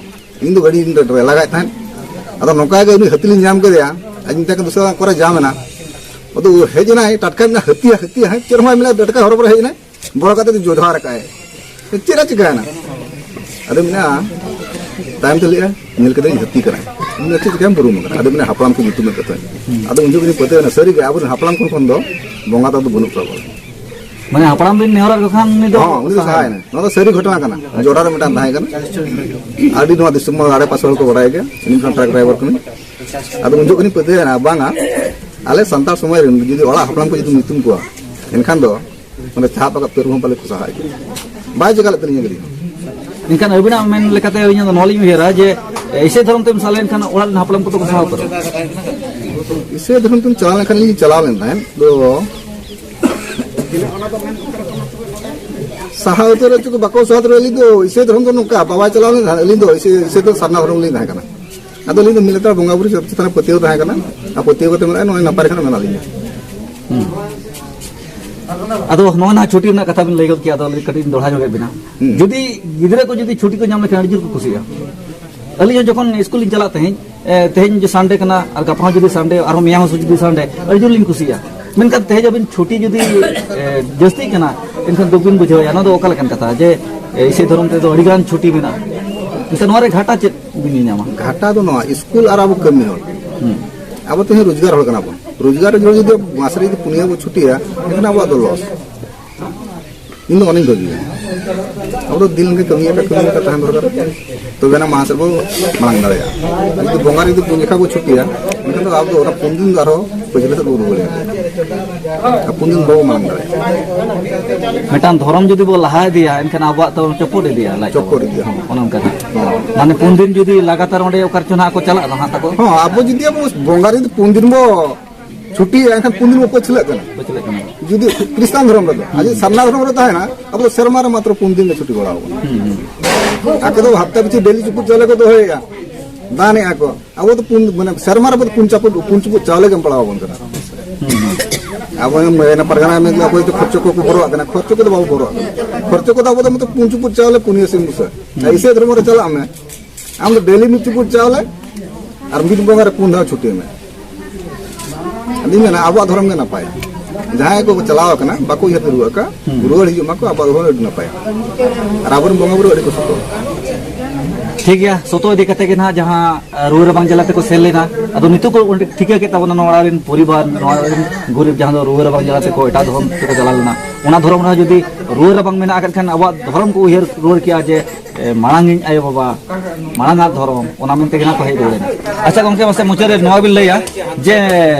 ᱤᱧ ᱫᱚ ᱜᱟᱹᱰᱤ ᱞᱟᱜᱟᱭᱮᱫ ᱛᱟᱦᱮᱸᱫ᱾ ᱟᱫᱚ ᱱᱚᱝᱠᱟ ᱜᱮ ᱩᱱᱤ ᱦᱟᱹᱛᱤ ᱞᱤᱧ ᱧᱟᱢ ᱠᱮᱫᱮᱭᱟ᱾ ᱟᱡ ᱢᱮᱛᱟᱭ ᱠᱟᱱᱟ, "ᱫᱩᱥᱨᱟ ᱚᱠᱟᱨᱮ ᱡᱟᱢ ᱮᱱᱟ?" ᱟᱫᱚ ᱦᱮᱡ ᱮᱱᱟᱭ, ᱴᱟᱴᱠᱟ ᱢᱮᱱᱟ, "ᱦᱟᱹᱛᱤ, ᱦᱟᱹᱛᱤ, ᱦᱮᱸ, ᱪᱮᱫ ᱦᱚᱸ ᱵᱟᱭ ᱢᱮᱱᱟ, ᱴᱟᱴᱠᱟ ᱦᱚᱨᱚᱵᱚᱨᱚ ᱦᱮᱡ ᱮᱱᱟᱭ᱾" ᱵᱚᱞᱚ ᱠᱟᱛᱮ ᱫᱚ ᱡᱚᱡᱷᱟᱨ ᱟᱠᱟᱫᱼᱟᱭ᱾ ᱪᱮᱫ ᱮ ᱪᱤᱠᱟᱹᱭᱮᱱᱟ? ᱟᱫᱚ ᱢᱮᱱᱟ, ᱛᱟᱭᱚᱢ ᱛᱮ ᱞᱟᱹᱭᱟ, ᱧᱮᱞ ᱠᱮᱫᱟᱹᱧ ᱦᱟᱹᱛᱤ ᱠᱟᱱᱟᱭ᱾ ᱢᱮᱱᱟ, ᱪᱮᱫ ᱪᱤᱠᱟᱹᱭᱟᱢ? ᱵᱩᱨᱩᱢ ᱟᱠᱟᱱᱟ᱾ ᱟᱫᱚ ᱢᱮᱱᱟ, ᱦᱟᱯᱲᱟᱢ ᱠᱚ ᱧᱩᱛᱩᱢ ᱮᱫ ᱠᱟᱛᱷᱟ᱾ ᱟᱫᱚ ᱩᱱ ᱡᱚᱠᱷᱚᱱ ᱤᱧ ᱯᱟᱹᱛᱭᱟᱹᱣ ᱮᱱᱟ, ᱥᱟᱹᱨᱤ ᱜᱮ ᱟᱵᱚᱨᱮᱱ ᱦᱟᱯᱲᱟᱢ ᱠᱚ ᱠᱷᱚᱱ ᱫᱚ ᱵᱚᱸᱜᱟ ᱛᱟᱞᱟ ᱫᱚ ᱵᱟᱹᱱᱩᱜ ᱠᱚᱣᱟ ᱵᱚᱞᱮ᱾ ᱢᱟᱱᱮ ᱦᱟᱯᱲᱟᱢ ᱵᱤᱱ ᱱᱮᱦᱚᱨ ᱟᱠᱚ ᱠᱷᱟᱱ ᱩᱱᱤ ᱫᱚ ᱦᱚᱸ, ᱩᱱᱤ ᱫᱚ ᱥᱟᱦᱟᱭᱮᱱᱟ᱾ ᱱᱚᱣᱟ ᱫᱚ ᱥᱟᱹᱨᱤ ᱜᱷᱚᱴᱚᱱᱟ ᱠᱟᱱᱟ᱾ ᱡᱚᱰᱟ ᱨᱮ ᱢᱤᱫᱴᱟᱝ ᱛᱟᱦᱮᱸ ᱠᱟᱱᱟ, ᱟᱹᱰᱤ ᱱᱚᱣᱟ ᱫᱤᱥᱚᱢ ᱟᱲᱮ ᱯᱟᱥᱮ ᱦᱚᱲ ᱠᱚ ᱵᱟᱲᱟᱭ ᱜᱮᱭᱟ, ᱩᱱᱤ ᱢᱤᱫᱴᱟᱝ ᱴᱨᱟᱠ ᱰᱨᱟᱭᱵᱷᱟᱨ ᱠᱟᱱᱟᱭ᱾ ᱟᱫᱚ ᱩᱱ ᱡᱚᱠᱷᱚᱱ ᱤᱧ ᱯᱟᱹᱛᱭᱟᱹᱣ ᱮᱱᱟ, ᱵᱟᱝᱟ, ᱟᱞᱮ ᱥᱟᱱᱛᱟᱲ ᱥᱚᱢᱟᱡᱽ ᱨᱮᱱ ᱡᱩᱫᱤ ᱚᱲᱟᱜ ᱦᱟᱯᱲᱟᱢ ᱠᱚ ᱡᱩᱫᱤ ᱧᱩᱛᱩᱢ ᱠᱚᱣᱟ, ᱮᱱᱠᱷᱟᱱ ᱫᱚ ᱚᱸᱰᱮ ᱪᱟᱦᱟᱵ ᱟᱠᱟᱫ ᱛᱟᱹᱨᱩᱵ ᱦᱚᱸ ᱯᱟᱞᱮ ᱠᱚ ᱥᱟᱦᱟ ᱤᱫᱤᱭᱟ᱾ ᱵᱟᱭ ᱪᱮᱠᱟ ᱞᱮᱫ ᱛᱟᱹᱞᱤᱧᱟ ᱜᱟᱹᱰᱤ ᱦᱚᱸ᱾ ᱮᱱᱠᱷᱟᱱ ᱟᱹᱵᱤᱱᱟᱜ ᱢᱮᱱ ᱞᱮᱠᱟᱛᱮ ᱟᱹᱞᱤᱧ ᱫᱚ ᱱᱚᱣᱟ ᱞᱤᱧ ᱩᱭᱦᱟᱹᱨᱟ ᱡᱮ ᱤᱥᱟᱹᱭ ᱫᱷᱚᱨᱚᱢ ᱛᱮᱢ ᱥᱟᱞᱮ ᱮᱱᱠᱷᱟᱱ ᱚᱲᱟᱜ ᱨᱮᱱ ᱦᱟᱯᱲᱟᱢ ᱠᱚᱫᱚ ᱠᱚ ᱥᱟᱦᱟ ᱩᱛᱟᱹᱨᱚᱜᱼᱟ᱾ ᱤᱥᱟᱹᱭ ᱫᱷᱚᱨᱚᱢ ᱛᱮᱢ ᱪᱟᱞᱟᱣ ᱞᱮᱱᱠᱷᱟᱱ ᱞᱤᱧ ᱪᱟᱞᱟᱣ ᱞᱮᱱ ᱛᱟᱦᱮᱸᱫ ᱫᱚ ᱥᱟᱦᱟ ᱩᱛᱟᱹᱨ ᱦᱚᱪᱚ ᱠᱚ ᱵᱟᱠᱚ ᱥᱟᱦᱟ ᱩᱛᱟᱹᱨ᱾ ᱟᱹᱞᱤᱧ ᱫᱚ ᱤᱥᱟᱹᱭ ᱫᱷᱚᱨᱚᱢ ᱫᱚ ᱱᱚᱝᱠᱟ ᱵᱟᱵᱟᱭ ᱪᱟᱞᱟᱣ ᱞᱮᱱ ᱛᱟᱦᱮᱸᱫ, ᱟᱹᱞᱤᱧ ᱫᱚ ᱤᱥᱟᱹᱭ, ᱤᱥᱟᱹᱭ ᱫᱚ ᱥᱟᱨᱱᱟ ᱫᱷᱚᱨᱚᱢ ᱞᱤᱧ ᱛᱟᱦᱮᱸ ᱠᱟᱱᱟ᱾ ᱟᱫᱚ ᱟᱹᱞᱤᱧ ᱫᱚ ᱢᱤᱫ ᱞᱮᱛᱟᱲ ᱵᱚᱸᱜᱟ ᱵᱩᱨᱩ ᱪᱮᱛᱟᱱ ᱨᱮ ᱯᱟᱹᱛᱭᱟᱹᱣ ᱛᱟᱦᱮᱸ ᱠᱟᱱᱟ, ᱟᱨ ᱯᱟᱹᱛᱭᱟᱹᱣ ᱠᱟᱛᱮ ᱢᱮᱱᱟᱜ, ᱱᱚᱜᱼᱚᱭ ᱱᱟᱯᱟᱭ ᱨᱮ ᱠᱷᱟᱱ ᱢᱮᱱᱟᱜ ᱞᱤᱧᱟ᱾ ᱟᱫᱚ ᱱᱚᱜᱼᱚᱭ ᱱᱟᱦᱟᱜ ᱪᱷᱩᱴᱤ ᱨᱮᱱᱟᱜ ᱠᱟᱛᱷᱟ ᱵᱤᱱ ᱞᱟᱹᱭ ᱜᱚᱫ ᱠᱮᱫᱟ, ᱟᱫᱚ ᱟᱹᱞᱤᱧ ᱠᱟᱹᱴᱤᱡ ᱞᱤᱧ ᱫᱚᱦᱲᱟ ᱧᱚᱜᱮᱫ ᱵᱤᱱᱟ᱾ ᱦᱩᱸ᱾ ᱡᱩᱫᱤ ᱜᱤᱫᱽᱨᱟᱹ ᱠᱚ ᱡᱩᱫᱤ ᱪᱷᱩᱴᱤ ᱠᱚ ᱧᱟᱢ ᱞᱮᱠᱷᱟᱱ ᱟᱹᱰᱤ ᱡᱳᱨ ᱠᱚ ᱠᱩᱥᱤᱜᱼᱟ᱾ ᱟᱹᱞᱤᱧ ᱦᱚᱸ ᱡᱚᱠᱷᱚᱱ ᱥᱠᱩᱞ ᱞᱤᱧ ᱪᱟᱞᱟᱜ ᱛᱟᱦᱮᱸᱫ, ᱮ, ᱛᱮᱦᱮᱧ ᱡᱮ ᱥᱟᱱᱰᱮ ᱠᱟᱱᱟ ᱟᱨ ᱜᱟᱯᱟ ᱦᱚᱸ ᱡᱩᱫᱤ ᱥᱟᱱᱰᱮ, ᱟᱨᱦᱚᱸ ᱢᱮᱭᱟᱝ ᱦᱚᱸ ᱡᱩᱫᱤ ᱥᱟᱱᱰᱮ, ᱟᱹᱰᱤ ᱡᱳᱨ ᱞᱤᱧ ᱠᱩᱥᱤᱜᱼᱟ᱾ ᱢᱮᱱᱠᱷᱟᱱ ᱛᱮᱦᱮᱧ ᱟᱹᱵᱤᱱ ᱪᱷᱩᱴᱤ ᱡᱩᱫᱤ, ᱮ, ᱡᱟᱹᱥᱛᱤᱜ ᱠᱟᱱᱟ, ᱮᱱᱠᱷᱟᱱ ᱫᱩᱠ ᱵᱤᱱ ᱵᱩᱡᱷᱟᱹᱣᱮᱫᱼᱟ᱾ ᱱᱚᱣᱟ ᱫᱚ ᱚᱠᱟ ᱞᱮᱠᱟᱱ ᱠᱟᱛᱷᱟ ᱡᱮ, ᱮ, ᱤᱥᱟᱹᱭ ᱫᱷᱚᱨᱚᱢ ᱛᱮᱫᱚ ᱟᱹᱰᱤ ᱜᱟᱱ ᱪᱷᱩᱴᱤ ᱢᱮᱱᱟᱜᱼᱟ, ᱮᱱᱠᱷᱟᱱ ᱱᱚᱣᱟ ᱨᱮ ᱜᱷᱟᱴᱟ ᱪᱮᱫ ᱵᱤᱱ ᱧᱮᱧᱟᱢᱟ? ᱜᱷᱟᱴᱟ ᱫᱚ ᱱᱚᱣᱟ ᱥᱠᱩᱞ ᱟᱨ ᱟᱵᱚ ᱠᱟᱹᱢᱤ ᱦᱚᱲ᱾ ᱦᱩᱸ᱾ ᱟᱵᱚ ᱛᱮᱦᱮᱧ ᱨᱳᱡᱽᱜᱟᱨ ᱦᱚᱲ ᱠᱟᱱᱟ ᱵᱚᱱ᱾ ᱨᱳᱡᱽᱜᱟᱨ ᱨᱮ ᱡᱩᱫᱤ ᱢᱟᱥ ᱨᱮ ᱡᱩᱫᱤ ᱯᱩᱱᱭᱟᱹ ᱵᱚ ᱪᱷᱩᱴᱤᱭᱟ, ᱮᱱᱠᱷᱟᱱ ᱟᱵᱚᱣᱟᱜ ᱫᱚ ᱞᱚᱥ᱾ ᱤᱧ ᱫᱚ ᱚᱱᱟᱧ ᱵᱷᱟᱹᱵᱤᱭᱟ᱾ ᱟᱵᱚ ᱫᱚ ᱫᱤᱱ ᱜᱮ ᱠᱟᱹᱢᱤ ᱟᱠᱟ, ᱠᱟᱹᱢᱤ ᱟᱠᱟ ᱛᱟᱦᱮᱸ ᱫᱚᱨᱠᱟᱨ᱾ ᱛᱚᱵᱮ ᱟᱱᱟᱜ ᱢᱟᱥ ᱨᱮᱵᱚ ᱢᱟᱲᱟᱝ ᱫᱟᱲᱮᱭᱟᱜᱼᱟ᱾ ᱡᱩᱫᱤ ᱵᱚᱸᱜᱟ ᱨᱮ ᱡᱩᱫᱤ ᱯᱩᱱ ᱡᱚᱠᱷᱟ ᱵᱚ ᱪᱷᱩᱴᱤᱭᱟ, ᱮᱱᱠᱷᱟᱱ ᱫᱚ ᱟᱵᱚ ᱫᱚ ᱚᱱᱟ ᱯᱩᱱ ᱫᱤᱱ ᱫᱚ ᱟᱨᱦᱚᱸ ᱯᱟᱹᱪᱷᱞᱟᱹ ᱥᱮᱫ ᱵᱚ ᱨᱩᱣᱟᱹᱲ ᱮᱱᱟ᱾ ᱟᱨ ᱯᱩᱱ ᱫᱤᱱ ᱵᱟᱵᱚ ᱢᱟᱲᱟᱝ ᱫᱟᱲᱮᱭᱟᱜᱼᱟ᱾ ᱢᱤᱫᱴᱟᱝ ᱫᱷᱚᱨᱚᱢ ᱡᱩᱫᱤ ᱵᱚ ᱞᱟᱦᱟ ᱤᱫᱤᱭᱟ, ᱮᱱᱠᱷᱟᱱ ᱟᱵᱚᱣᱟᱜ ᱫᱚ ᱪᱚᱯᱚᱫ ᱤᱫᱤᱭᱟ, ᱞᱟᱡ ᱪᱚᱯᱚᱫ ᱛᱟᱵᱚ᱾ ᱤᱫᱤᱭᱟ᱾ ᱚᱱᱮ ᱚᱱᱠᱟ ᱜᱮ᱾ ᱢᱟᱱᱮ ᱯᱩᱱ ᱫᱤᱱ ᱡᱩᱫᱤ ᱞᱟᱜᱟᱛᱟᱨ ᱚᱸᱰᱮ ᱚᱠᱟ ᱨᱮᱪᱚ ᱱᱟᱦᱟᱜ ᱠᱚ ᱪᱟᱞᱟᱜ ᱫᱚ ᱦᱟᱸᱜ ᱛᱟᱠᱚ᱾ ᱦᱚᱸ, ᱟᱵᱚ ᱡᱩᱫᱤ ᱟᱵᱚ ᱵᱚᱸᱜᱟ ᱨᱮ ᱡᱩᱫᱤ ᱯᱩᱱ ᱫᱤᱱ ᱵᱚ ᱪᱷᱩᱴᱤᱭᱟ, ᱮᱱᱠᱷᱟᱱ ᱯᱩᱱ ᱫᱤᱱ ᱵᱚ ᱯᱟᱹᱪᱷᱞᱟᱹᱜ ᱠᱟᱱᱟ᱾ ᱯᱟᱹᱪᱷᱞᱟᱹᱜ ᱠᱟᱱᱟ᱾ ᱡᱩᱫᱤ ᱠᱷᱨᱤᱥᱴᱟᱱ ᱫᱷᱚᱨᱚᱢ ᱨᱮᱫᱚ, ᱟᱨ ᱡᱩᱫᱤ ᱥᱟᱨᱱᱟ ᱫᱷᱚᱨᱚᱢ ᱨᱮ ᱛᱟᱦᱮᱱᱟ, ᱟᱵᱚ ᱫᱚ ᱥᱮᱨᱢᱟ ᱨᱮ ᱢᱟᱛᱨᱚ ᱯᱩᱱ ᱫᱤᱱ ᱜᱮ ᱪᱷᱩᱴᱤ ᱵᱟᱲᱟ ᱟᱵᱚᱱᱟ᱾ ᱦᱩᱸ, ᱦᱩᱸ᱾ ᱟᱠᱚ ᱫᱚ ᱦᱟᱯᱛᱟ ᱯᱤᱪᱷᱩ ᱰᱮᱞᱤ ᱪᱩᱯᱩᱫ ᱪᱟᱣᱞᱮ ᱠᱚ ᱫᱚᱦᱚᱭᱮᱫᱼᱟ, ᱫᱟᱱᱮᱫᱼᱟ ᱠᱚ᱾ ᱟᱵᱚ ᱫᱚ ᱯᱩᱱ, ᱢᱟᱱᱮ, ᱥᱮᱨᱢᱟ ᱨᱮ ᱟᱵᱚ ᱫᱚ ᱯᱩᱱ ᱪᱟᱯᱩᱫ, ᱯᱩᱱ ᱪᱩᱯᱩᱫ ᱪᱟᱣᱞᱮ ᱜᱮ ᱮᱢ ᱯᱟᱲᱟᱣ ᱟᱵᱚᱱ ᱠᱟᱱᱟ᱾ ᱦᱩᱸ, ᱦᱩᱸ᱾ ᱟᱵᱚ ᱮᱢ, ᱮᱱᱟ ᱯᱟᱨᱜᱟᱱᱟ ᱮᱢ ᱞᱟᱹᱜᱤᱫ ᱚᱠᱚᱭ ᱫᱚ ᱠᱷᱚᱨᱪᱚ ᱠᱚᱠᱚ ᱵᱚᱨᱚᱜ ᱠᱟᱱᱟ, ᱠᱷᱚᱨᱪᱚ ᱠᱚᱫᱚ ᱵᱟᱵᱚ ᱵᱚᱨᱚᱜ ᱠᱟᱱᱟ᱾ ᱠᱷᱚᱨᱪᱚ ᱠᱚᱫᱚ ᱟᱵᱚ ᱫᱚ ᱢᱚᱛᱚ ᱯᱩᱱ ᱪᱩᱯᱩᱫ ᱪᱟᱣᱞᱮ, ᱯᱩᱱᱭᱟᱹ ᱥᱤᱢ ᱵᱩᱥᱟᱹᱜ᱾ ᱦᱩᱸ᱾ ᱤᱥᱟᱹᱭ ᱫᱷᱚᱨᱢᱚ ᱨᱮ ᱪᱟᱞᱟᱜ ᱢᱮ, ᱟᱢ ᱫᱚ ᱰᱮᱞᱤ ᱢᱤᱫ ᱪᱩᱯᱩᱫ ᱪᱟᱣᱞᱮ ᱟᱨ ᱢᱤᱫ ᱵᱚᱸᱜᱟ ᱨᱮ ᱯᱩᱱ ᱫᱷᱟᱣ ᱪᱷᱩᱴᱤ ᱢᱮ᱾ ᱟᱫᱚᱧ ᱢᱮᱱᱟ, ᱟᱵᱚᱣᱟᱜ ᱫᱷᱚᱨᱚᱢ ᱜᱮ ᱱᱟᱯᱟᱭᱟ᱾ ᱡᱟᱦᱟᱸᱭ ᱠᱚ ᱪᱟᱞᱟᱣ ᱟᱠᱟᱱᱟ, ᱵᱟᱠᱚ ᱩᱭᱦᱟᱹᱨ ᱨᱩᱣᱟᱹᱲ ᱟᱠᱟᱫ, ᱦᱩᱸ᱾ ᱨᱩᱣᱟᱹᱲ ᱦᱤᱡᱩᱜ ᱢᱟᱠᱚ, ᱟᱵᱚᱣᱟᱜ ᱦᱚᱸ ᱟᱹᱰᱤ ᱱᱟᱯᱟᱭᱟ᱾ ᱟᱨ ᱟᱵᱚᱨᱮᱱ ᱵᱚᱸᱜᱟ ᱵᱩᱨᱩ ᱟᱹᱰᱤ ᱠᱚ ᱥᱚᱛᱚ᱾ ᱴᱷᱤᱠ ᱜᱮᱭᱟ, ᱥᱚᱛᱚ ᱤᱫᱤ ᱠᱟᱛᱮ ᱜᱮ ᱱᱟᱦᱟᱜ ᱡᱟᱦᱟᱸ, ᱟᱸ, ᱨᱩᱣᱟᱹ ᱨᱟᱵᱟᱝ ᱡᱟᱞᱟ ᱛᱮᱠᱚ ᱥᱮᱱ ᱞᱮᱱᱟ, ᱟᱫᱚ ᱱᱤᱛᱚᱜ ᱠᱚ ᱚᱸᱰᱮ ᱴᱷᱤᱠᱟᱹ ᱠᱮᱫ ᱛᱟᱵᱚᱱᱟ, ᱱᱚᱣᱟ ᱚᱲᱟᱜ ᱨᱮᱱ ᱯᱚᱨᱤᱵᱟᱨ, ᱱᱚᱣᱟ ᱚᱲᱟᱜ ᱨᱮᱱ ᱜᱩᱨᱤᱵ ᱡᱟᱦᱟᱸ ᱫᱚ ᱨᱩᱣᱟᱹ ᱨᱟᱵᱟᱝ ᱡᱟᱞᱟ ᱛᱮᱠᱚ ᱮᱴᱟᱜ ᱫᱷᱚᱨᱚᱢ ᱛᱮᱠᱚ ᱪᱟᱞᱟᱣ ᱞᱮᱱᱟ, ᱚᱱᱟ ᱫᱷᱚᱨᱚᱢ ᱨᱮᱦᱚᱸ ᱡᱩᱫᱤ ᱨᱩᱣᱟᱹ ᱨᱟᱵᱟᱝ ᱢᱮᱱᱟᱜ ᱟᱠᱟᱫ ᱠᱷᱟᱱ ᱟᱵᱚᱣᱟᱜ ᱫᱷᱚᱨᱚᱢ ᱠᱚ ᱩᱭᱦᱟᱹᱨ ᱨᱩᱣᱟᱹᱲ ᱠᱮᱭᱟ ᱡᱮ, ᱮ, ᱢᱟᱲᱟᱝ ᱤᱧ ᱟᱭᱳ ᱵᱟᱵᱟ, ᱢᱟᱲᱟᱝ ᱟᱜ ᱫᱷᱚᱨᱚᱢ, ᱚᱱᱟ ᱢᱮᱱᱛᱮ ᱜᱮ ᱱᱟᱦᱟᱜ ᱠᱚ ᱦᱮᱡ ᱨᱩᱣᱟᱹᱲ ᱮᱱᱟ᱾ ᱟᱪᱪᱷᱟ ᱜᱚᱢᱠᱮ, ᱢᱟᱥᱮ ᱢᱩᱪᱟᱹᱫ ᱨᱮ ᱱᱚᱣᱟ ᱵᱤᱱ ᱞᱟᱹᱭᱟ ᱡᱮ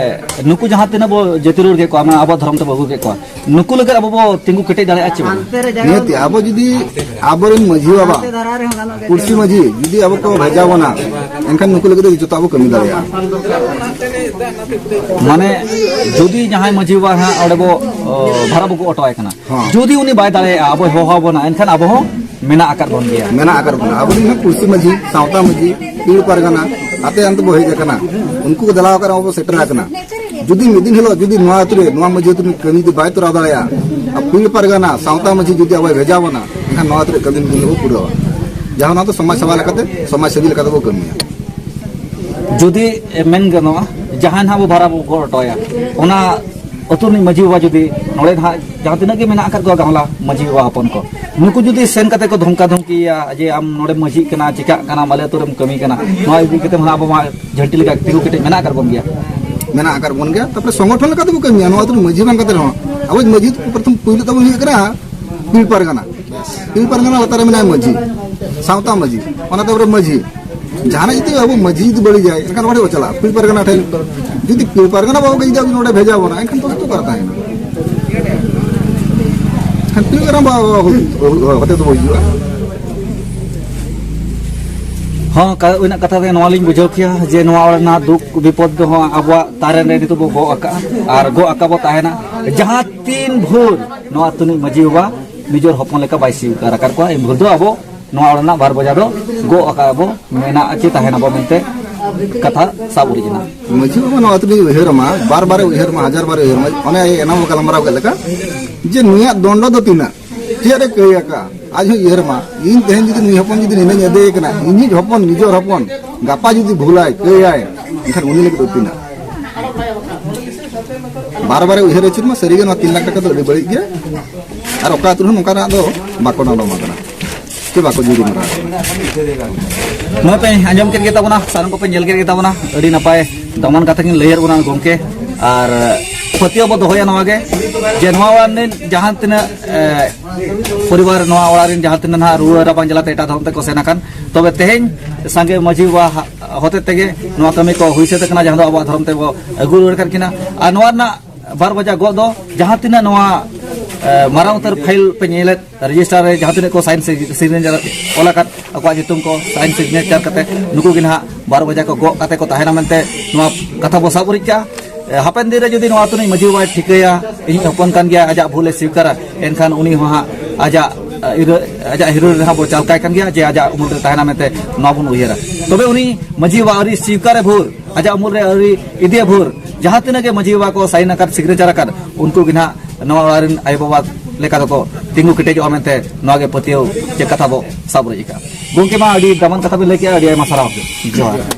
ᱱᱩᱠᱩ ᱡᱟᱦᱟᱸ ᱛᱤᱱᱟᱹᱜ ᱵᱚ ᱡᱟᱹᱛᱤ ᱨᱩᱣᱟᱹᱲ ᱠᱮᱫ ᱠᱚᱣᱟ, ᱢᱟᱱᱮ ᱟᱵᱚᱣᱟᱜ ᱫᱷᱚᱨᱚᱢ ᱛᱮᱵᱚ ᱟᱹᱜᱩ ᱠᱮᱫ ᱠᱚᱣᱟ, ᱱᱩᱠᱩ ᱞᱟᱹᱜᱤᱫ ᱟᱵᱚ ᱵᱚ ᱛᱤᱸᱜᱩ ᱠᱮᱴᱮᱡ ᱫᱟᱲᱮᱭᱟᱜᱼᱟ ᱪᱮ ᱵᱟᱝ? ᱱᱤᱦᱟᱹᱛ ᱜᱮ, ᱟᱵᱚ ᱡᱩᱫᱤ ᱟᱵᱚᱨᱮᱱ ᱢᱟᱹᱡᱷᱤ ᱵᱟᱵᱟ, ᱯᱩᱲᱥᱤ ᱢᱟᱹᱡᱷᱤ ᱡᱩᱫᱤ ᱟᱵᱚ ᱠᱚ ᱵᱷᱮᱡᱟ ᱵᱚᱱᱟ, ᱮᱱᱠᱷᱟᱱ ᱱᱩᱠᱩ ᱞᱟᱹᱜᱤᱫ ᱫᱚ ᱡᱚᱛᱚ ᱟᱵᱚ ᱠᱟᱹᱢᱤ ᱫᱟᱲᱮᱭᱟᱜᱼᱟ᱾ ᱢᱟᱱᱮ ᱡᱩᱫᱤ ᱡᱟᱦᱟᱸᱭ ᱢᱟᱹᱡᱷᱤ ᱵᱟᱵᱟ ᱦᱟᱸᱜ ᱚᱸᱰᱮ ᱵᱚ, ᱚ, ᱵᱷᱟᱲᱟ ᱵᱚ ᱜᱚᱜ ᱦᱚᱴᱚ ᱟᱭ ᱠᱟᱱᱟ, ᱦᱚᱸ᱾ ᱡᱩᱫᱤ ᱩᱱᱤ ᱵᱟᱭ ᱫᱟᱲᱮᱭᱟᱜᱼᱟ, ᱟᱵᱚᱭ ᱦᱚᱦᱚ ᱟᱵᱚᱱᱟ, ᱮᱱᱠᱷᱟᱱ ᱟᱵᱚ ᱦᱚᱸ ᱢᱮᱱᱟᱜ ᱟᱠᱟᱫ ᱵᱚᱱ ᱜᱮᱭᱟ᱾ ᱢᱮᱱᱟᱜ ᱟᱠᱟᱫ ᱵᱚᱱᱟ᱾ ᱟᱵᱚ ᱨᱮᱱ ᱦᱚᱸ ᱯᱩᱲᱥᱤ ᱢᱟᱹᱡᱷᱤ, ᱥᱟᱶᱛᱟ ᱢᱟᱹᱡᱷᱤ, ᱯᱤᱲ ᱯᱟᱨᱜᱟᱱᱟ, ᱟᱛᱮ ᱟᱱᱛᱮ ᱵᱚ ᱦᱮᱡ ᱟᱠᱟᱱᱟ᱾ ᱩᱱᱠᱩ ᱠᱚ ᱫᱮᱞᱟ ᱟᱠᱟᱱᱟ, ᱟᱵᱚ ᱥᱮᱴᱮᱨ ᱟᱠᱟᱱᱟ᱾ ᱡᱩᱫᱤ ᱢᱤᱫ ᱫᱤᱱ ᱦᱤᱞᱳᱜ ᱡᱩᱫᱤ ᱱᱚᱣᱟ ᱟᱹᱛᱩ ᱨᱮ ᱱᱚᱣᱟ ᱢᱟᱹᱡᱷᱤ ᱟᱹᱛᱩ ᱨᱤᱱᱤᱡ ᱠᱟᱹᱢᱤ ᱡᱩᱫᱤ ᱵᱟᱭ ᱛᱚᱨᱟᱣ ᱫᱟᱲᱮᱭᱟᱜᱼᱟ, ᱟᱨ ᱯᱤᱲ ᱯᱟᱨᱜᱟᱱᱟ, ᱥᱟᱶᱛᱟ ᱢᱟᱹᱡᱷᱤ ᱡᱩᱫᱤ ᱟᱵᱚᱭ ᱵᱷᱮᱡᱟ ᱵᱚᱱᱟ, ᱮᱱᱠᱷᱟᱱ ᱱᱚᱣᱟ ᱟᱹᱛᱩ ᱨᱮ ᱠᱟᱹᱢᱤ ᱢᱤᱫ ᱫᱤᱱ ᱦᱤᱞᱳᱜ ᱵᱚ ᱯᱩᱨᱟᱹᱣᱟ᱾ ᱡᱟᱦᱟᱸ ᱚᱱᱟ ᱫᱚ ᱥᱚᱢᱟᱡᱽ ᱥᱮᱵᱟ ᱞᱮᱠᱟᱛᱮ, ᱥᱚᱢᱟᱡᱽ ᱥᱮᱵᱤ ᱞᱮᱠᱟᱛᱮ ᱵᱚ ᱠᱟᱹᱢᱤᱭᱟ᱾ ᱡᱩᱫᱤ, ᱮ, ᱢᱮᱱ ᱜᱟᱱᱚᱜᱼᱟ, ᱡᱟᱦᱟᱸᱭ ᱱᱟᱦᱟᱜ ᱵᱚ ᱵᱷᱟᱲᱟ ᱵᱚ ᱜᱚᱜ ᱦᱚᱴᱚ ᱟᱭᱟ, ᱚᱱᱟ ᱟᱹᱛᱩ ᱨᱤᱱᱤᱡ ᱢᱟᱹᱡᱷᱤ ᱵᱟᱵᱟ ᱡᱩᱫᱤ ᱱᱚᱰᱮ ᱱᱟᱦᱟᱜ ᱡᱟᱦᱟᱸ ᱛᱤᱱᱟᱹᱜ ᱜᱮ ᱢᱮᱱᱟᱜ ᱟᱠᱟᱫ ᱠᱚᱣᱟ ᱜᱟᱶᱞᱟ ᱢᱟᱹᱡᱷᱤ ᱵᱟᱵᱟ ᱦᱚᱯᱚᱱ ᱠᱚ, ᱱᱩᱠᱩ ᱡᱩᱫᱤ ᱥᱮᱱ ᱠᱟᱛᱮ ᱠᱚ ᱫᱷᱚᱢᱠᱟ ᱫᱷᱚᱢᱠᱤᱭᱟ ᱡᱮ ᱟᱢ ᱱᱚᱰᱮ ᱢᱟᱹᱡᱷᱤᱜ ᱠᱟᱱᱟ, ᱪᱤᱠᱟᱹᱜ ᱠᱟᱱᱟ, ᱟᱞᱮ ᱟᱹᱛᱩ ᱨᱮᱢ ᱠᱟᱹᱢᱤ ᱠᱟᱱᱟ, ᱱᱚᱣᱟ ᱤᱫᱤ ᱠᱟᱛᱮ ᱦᱚᱸ ᱟᱵᱚ ᱢᱟ ᱡᱷᱟᱹᱱᱴᱤ ᱞᱮᱠᱟ ᱛᱤᱸᱜᱩ ᱠᱮᱴᱮᱡ ᱢᱮᱱᱟᱜ ᱟᱠᱟᱫ ᱵᱚᱱ ᱜᱮᱭᱟ᱾ ᱢᱮᱱᱟᱜ ᱟᱠᱟᱫ ᱵᱚᱱ ᱜᱮᱭᱟ᱾ ᱛᱟᱨᱯᱚᱨᱮ ᱥᱚᱝᱜᱚᱴᱷᱚᱱ ᱞᱮᱠᱟ ᱛᱮᱵᱚ ᱠᱟᱹᱢᱤᱭᱟ, ᱱᱚᱣᱟ ᱟᱹᱛᱩ ᱨᱮ ᱢᱟᱹᱡᱷᱤ ᱵᱟᱝ ᱠᱟᱛᱮ ᱨᱮᱦᱚᱸ ᱟᱵᱚ ᱢᱟᱹᱡᱷᱤ ᱯᱨᱚᱛᱷᱚᱢ ᱯᱩᱭᱞᱩ ᱛᱟᱵᱚᱱ ᱦᱩᱭᱩᱜ ᱠᱟᱱᱟ ᱯᱤᱲ ᱯᱟᱨᱜᱟᱱᱟ᱾ ᱯᱤᱲ ᱯᱟᱨᱜᱟᱱᱟ ᱞᱟᱛᱟᱨ ᱨᱮ ᱢᱮᱱᱟᱭᱟ ᱢᱟᱹᱡᱷᱤ, ᱥᱟᱶᱛᱟ ᱢᱟᱹᱡᱷᱤ, ᱚᱱᱟ ᱛᱟᱯᱚᱨᱮ ᱢᱟᱹᱡᱷᱤ᱾ ᱡᱟᱦᱟᱱᱟᱜ ᱡᱩᱫᱤ ᱟᱵᱚ ᱢᱟᱹᱡᱷᱤ ᱡᱩᱫᱤ ᱵᱟᱹᱲᱤᱡᱟᱭ, ᱮᱱᱠᱷᱟᱱ ᱚᱠᱟ ᱴᱷᱮᱱ ᱵᱚ ᱪᱟᱞᱟᱜᱼᱟ? ᱯᱤᱲ ᱯᱟᱨᱜᱟᱱᱟ ᱴᱷᱮᱱ᱾ ᱡᱩᱫᱤ ᱯᱤᱲ ᱯᱟᱨᱜᱟᱱᱟ ᱵᱟᱵᱚ ᱡᱩᱫᱤ ᱱᱚᱰᱮ ᱵᱷᱮᱡᱟ ᱵᱚᱱᱟ, ᱮᱱᱠᱷᱟᱱ ᱫᱚ ᱚᱠᱟ ᱨᱮ ᱛᱟᱦᱮᱱᱟ? ᱮᱱᱠᱷᱟᱱ ᱯᱤᱲ ᱯᱟᱨᱜᱟᱱᱟ ᱵᱟᱵᱟ ᱦᱚᱛᱮ ᱛᱮᱵᱚ ᱦᱤᱡᱩᱜᱼᱟ᱾ ᱦᱚᱸ, ᱠᱟ-, ᱩᱱᱟᱹᱜ ᱠᱟᱛᱷᱟ ᱛᱮ ᱱᱚᱣᱟ ᱞᱤᱧ ᱵᱩᱡᱷᱟᱹᱣ ᱠᱮᱭᱟ ᱡᱮ ᱱᱚᱣᱟ ᱨᱮᱱᱟᱜ ᱫᱩᱠ ᱵᱤᱯᱚᱫ ᱫᱚ ᱦᱚᱸ ᱟᱵᱚᱣᱟᱜ ᱛᱟᱨᱮᱱ ᱨᱮ ᱱᱤᱛᱚᱜ ᱵᱚ ᱜᱚᱜ ᱟᱠᱟᱜᱼᱟ ᱟᱨ ᱜᱚᱜ ᱟᱠᱟ ᱵᱚ ᱛᱟᱦᱮᱱᱟ᱾ ᱡᱟᱦᱟᱸ ᱛᱤᱱ ᱵᱷᱳᱨ ᱱᱚᱣᱟ ᱟᱹᱛᱩ ᱨᱤᱱᱤᱡ ᱢᱟᱹᱡᱷᱤ ᱵᱟᱵᱟ ᱱᱤᱡᱚᱨ ᱦᱚᱯᱚᱱ ᱞᱮᱠᱟ ᱵᱟᱭ ᱥᱤᱭᱩᱠᱟᱨ ᱟᱠᱟᱫ ᱠᱚᱣᱟ, ᱮᱱ ᱵᱷᱳᱨ ᱫᱚ ᱟᱵᱚ ᱱᱚᱣᱟ ᱚᱲᱟᱜ ᱨᱮᱱᱟᱜ ᱵᱟᱨ ᱵᱚᱡᱟ ᱫᱚ ᱜᱚᱜ ᱟᱠᱟᱫ ᱟᱵᱚ, ᱢᱮᱱᱟᱜ ᱪᱮ ᱛᱟᱦᱮᱱ ᱟᱵᱚ ᱢᱮᱱᱛᱮ ᱠᱟᱛᱷᱟ ᱥᱟᱵ ᱩᱨᱤᱡ ᱮᱱᱟ᱾ ᱢᱟᱹᱡᱷᱤ ᱵᱟᱵᱟ ᱱᱚᱣᱟ ᱟᱹᱛᱩ ᱨᱤᱱᱤᱡ ᱩᱭᱦᱟᱹᱨ ᱢᱟ, ᱵᱟᱨ ᱵᱟᱨᱮ ᱩᱭᱦᱟᱹᱨ ᱢᱟ, ᱦᱟᱡᱟᱨ ᱵᱟᱨᱮ ᱩᱭᱦᱟᱹᱨ ᱢᱟ, ᱚᱱᱮ ᱮᱱᱟᱝ ᱵᱚ ᱜᱟᱞᱢᱟᱨᱟᱣ ᱠᱮᱫ ᱞᱮᱠᱟ, ᱡᱮ ᱱᱩᱭᱟᱜ ᱫᱚᱱᱰᱚ ᱫᱚ ᱛᱤᱱᱟᱹᱜ, ᱪᱮᱫ ᱮ ᱠᱟᱹᱭ ᱟᱠᱟᱫᱼᱟ, ᱟᱡ ᱦᱚᱸ ᱩᱭᱦᱟᱹᱨ ᱢᱟ, ᱤᱧ ᱛᱮᱦᱮᱧ ᱡᱩᱫᱤ ᱱᱩᱭ ᱦᱚᱯᱚᱱ ᱡᱩᱫᱤ ᱱᱤᱱᱟᱹᱧ ᱟᱹᱫᱟᱹᱭ ᱠᱟᱱᱟ, ᱤᱧᱤᱡ ᱦᱚᱯᱚᱱ, ᱱᱤᱡᱚᱨ ᱦᱚᱯᱚᱱ, ᱜᱟᱯᱟ ᱡᱩᱫᱤ ᱵᱷᱩᱞᱟᱭ, ᱠᱟᱹᱭᱟᱭ, ᱮᱱᱠᱷᱟᱱ ᱩᱱᱤ ᱞᱟᱹᱜᱤᱫ ᱫᱚ ᱛᱤᱱᱟᱹᱜ? ᱵᱟᱨ ᱵᱟᱨᱮ ᱩᱭᱦᱟᱹᱨ ᱟᱹᱪᱩᱨ ᱢᱟ, ᱥᱟᱹᱨᱤᱜᱮ ᱱᱚᱣᱟ ᱛᱤᱱ ᱞᱟᱠᱷ ᱴᱟᱠᱟ ᱫᱚ ᱟᱹᱰᱤ ᱵᱟᱹᱲᱤᱡ ᱜᱮᱭᱟ᱾ ᱟᱨ ᱚᱠᱟ ᱟᱹᱛᱩ ᱨᱮᱦᱚᱸ ᱱᱚᱝᱠᱟᱱᱟᱜ ᱫᱚ ᱵᱟᱠᱚ ᱰᱟᱸᱰᱚᱢ ᱟᱠᱟᱱᱟ, ᱥᱮ ᱵᱟᱠᱚ ᱡᱩᱨᱤᱢᱟᱱᱟ ᱟᱠᱟᱱᱟ᱾ ᱱᱚᱣᱟ ᱯᱮ ᱟᱸᱡᱚᱢ ᱠᱮᱫ ᱜᱮ ᱛᱟᱵᱚᱱᱟ, ᱥᱟᱱᱟᱢ ᱠᱚᱯᱮ ᱧᱮᱞ ᱠᱮᱫ ᱜᱮ ᱛᱟᱵᱚᱱᱟ, ᱟᱹᱰᱤ ᱱᱟᱯᱟᱭ ᱫᱟᱢᱟᱱ ᱠᱟᱛᱷᱟ ᱠᱤᱱ ᱞᱟᱹᱭᱟᱫ ᱵᱚᱱᱟ ᱜᱚᱢᱠᱮ᱾ ᱟᱨ ᱯᱟᱹᱛᱭᱟᱹᱣ ᱵᱚ ᱫᱚᱦᱚᱭᱟ ᱱᱚᱣᱟ ᱜᱮ, ᱡᱮ ᱱᱚᱣᱟ ᱨᱮᱱ ᱡᱟᱦᱟᱸ ᱛᱤᱱᱟᱹᱜ, ᱮ, ᱯᱚᱨᱤᱵᱟᱨ, ᱱᱚᱣᱟ ᱚᱲᱟᱜ ᱨᱮᱱ ᱡᱟᱦᱟᱸ ᱛᱤᱱᱟᱹᱜ ᱱᱟᱦᱟᱜ ᱨᱩᱣᱟᱹ ᱨᱟᱵᱟᱝ ᱡᱟᱞᱟᱛᱮ ᱮᱴᱟᱜ ᱫᱷᱚᱨᱚᱢ ᱛᱮᱠᱚ ᱥᱮᱱ ᱟᱠᱟᱱ, ᱛᱚᱵᱮ ᱛᱮᱦᱮᱧ ᱥᱟᱸᱜᱮ ᱢᱟᱹᱡᱷᱤ ᱵᱟᱵᱟ ᱦᱟ-, ᱦᱚᱛᱮ ᱛᱮᱜᱮ ᱱᱚᱣᱟ ᱠᱟᱹᱢᱤ ᱠᱚ ᱦᱩᱭ ᱥᱟᱹᱛ ᱟᱠᱟᱱᱟ, ᱡᱟᱦᱟᱸ ᱫᱚ ᱟᱵᱚᱣᱟᱜ ᱫᱷᱚᱨᱚᱢ ᱛᱮᱵᱚ ᱟᱹᱜᱩ ᱨᱩᱣᱟᱹᱲ ᱠᱟᱱ ᱠᱤᱱᱟ᱾ ᱟᱨ ᱱᱚᱣᱟ ᱨᱮᱱᱟᱜ ᱵᱟᱨ ᱵᱟᱡᱟ ᱜᱚᱜ ᱫᱚ ᱡᱟᱦᱟᱸ ᱛᱤᱱᱟᱹᱜ ᱱᱚᱣᱟ, ᱮ, ᱢᱟᱨᱟᱝ ᱩᱛᱟᱹᱨ ᱯᱷᱟᱭᱤᱞ ᱯᱮ ᱧᱮᱞᱮᱫ, ᱨᱮᱡᱤᱥᱴᱟᱨ ᱨᱮ ᱡᱟᱦᱟᱸ ᱛᱤᱱᱟᱹᱜ ᱠᱚ ᱥᱟᱭᱤᱱ ᱥᱤᱜ-, ᱥᱤᱜᱽᱱᱮᱪᱟᱨ ᱚᱞ ᱟᱠᱟᱫ, ᱟᱠᱚᱣᱟᱜ ᱧᱩᱛᱩᱢ ᱠᱚ ᱥᱟᱭᱤᱱ ᱥᱤᱜᱽᱱᱮᱪᱟᱨ ᱠᱟᱛᱮ, ᱱᱩᱠᱩ ᱜᱮ ᱱᱟᱦᱟᱜ ᱵᱟᱨ ᱵᱟᱡᱟ ᱠᱚ ᱜᱚᱜ ᱠᱟᱛᱮ ᱠᱚ ᱛᱟᱦᱮᱱᱟ ᱢᱮᱱᱛᱮ ᱱᱚᱣᱟ ᱠᱟᱛᱷᱟ ᱵᱚ ᱥᱟᱵ ᱩᱨᱤᱡ ᱠᱟᱜᱼᱟ᱾ ᱮ, ᱦᱟᱯᱮᱱ ᱫᱤᱱ ᱨᱮ ᱡᱩᱫᱤ ᱱᱚᱣᱟ ᱟᱹᱛᱩ ᱨᱤᱱᱤᱡ ᱢᱟᱹᱡᱷᱤ ᱵᱟᱵᱟᱭ ᱴᱷᱤᱠᱟᱹᱭᱟ, ᱤᱧᱤᱡ ᱦᱚᱯᱚᱱ ᱠᱟᱱ ᱜᱮᱭᱟ, ᱟᱡᱟᱜ ᱵᱷᱩᱞᱮ ᱥᱤᱠᱟᱨᱟ, ᱮᱱᱠᱷᱟᱱ ᱩᱱᱤ ᱦᱚᱸ ᱦᱟᱸᱜ ᱟᱡᱟᱜ, ᱮ, ᱤᱨᱟᱹ-, ᱟᱡᱟᱜ ᱦᱤᱨᱟᱹ ᱨᱮ ᱦᱟᱸᱜ ᱵᱚ ᱪᱟᱞᱠᱟᱭ ᱠᱟᱱ ᱜᱮᱭᱟ, ᱡᱮ ᱟᱡᱟᱜ ᱩᱢᱩᱞ ᱨᱮ ᱛᱟᱦᱮᱱᱟ ᱢᱮᱱᱛᱮ ᱱᱚᱣᱟ ᱵᱚᱱ ᱩᱭᱦᱟᱹᱨᱟ᱾ ᱛᱚᱵᱮ ᱩᱱᱤ ᱢᱟᱹᱡᱷᱤ ᱵᱟᱵᱟ ᱟᱹᱣᱨᱤ ᱥᱤᱠᱟᱨᱮ ᱵᱷᱳᱨ, ᱟᱡᱟᱜ ᱩᱢᱩᱞ ᱨᱮ ᱟᱹᱣᱨᱤ ᱤᱫᱤᱭᱮ ᱵᱷᱳᱨ, ᱡᱟᱦᱟᱸ ᱛᱤᱱᱟᱹᱜ ᱜᱮ ᱢᱟᱹᱡᱷᱤ ᱵᱟᱵᱟ ᱠᱚ ᱥᱟᱭᱤᱱ ᱟᱠᱟᱫ, ᱥᱤᱜᱽᱱᱮᱪᱟᱨ ᱟᱠᱟᱫ, ᱩᱱᱠᱩ ᱜᱮ ᱱᱟᱦᱟᱜ ᱱᱚᱣᱟ ᱚᱲᱟᱜ ᱨᱮᱱ ᱟᱭᱳᱼᱵᱟᱵᱟ ᱞᱮᱠᱟ ᱫᱚᱠᱚ ᱛᱤᱸᱜᱩ ᱠᱮᱴᱮᱡᱚᱜᱼᱟ ᱢᱮᱱᱛᱮ ᱱᱚᱣᱟ ᱜᱮ ᱯᱟᱹᱛᱭᱟᱹᱣ ᱪᱮ ᱠᱟᱛᱷᱟ ᱵᱚ ᱥᱟᱵ ᱨᱮᱡ ᱟᱠᱟᱫᱼᱟ᱾ ᱜᱚᱢᱠᱮ, ᱢᱟ ᱟᱹᱰᱤ ᱫᱟᱢᱟᱱ ᱠᱟᱛᱷᱟ ᱵᱤᱱ ᱞᱟᱹᱭ ᱠᱮᱜᱼᱟ, ᱟᱹᱰᱤ ᱟᱭᱢᱟ ᱥᱟᱨᱦᱟᱣ᱾ ᱡᱚᱦᱟᱨ᱾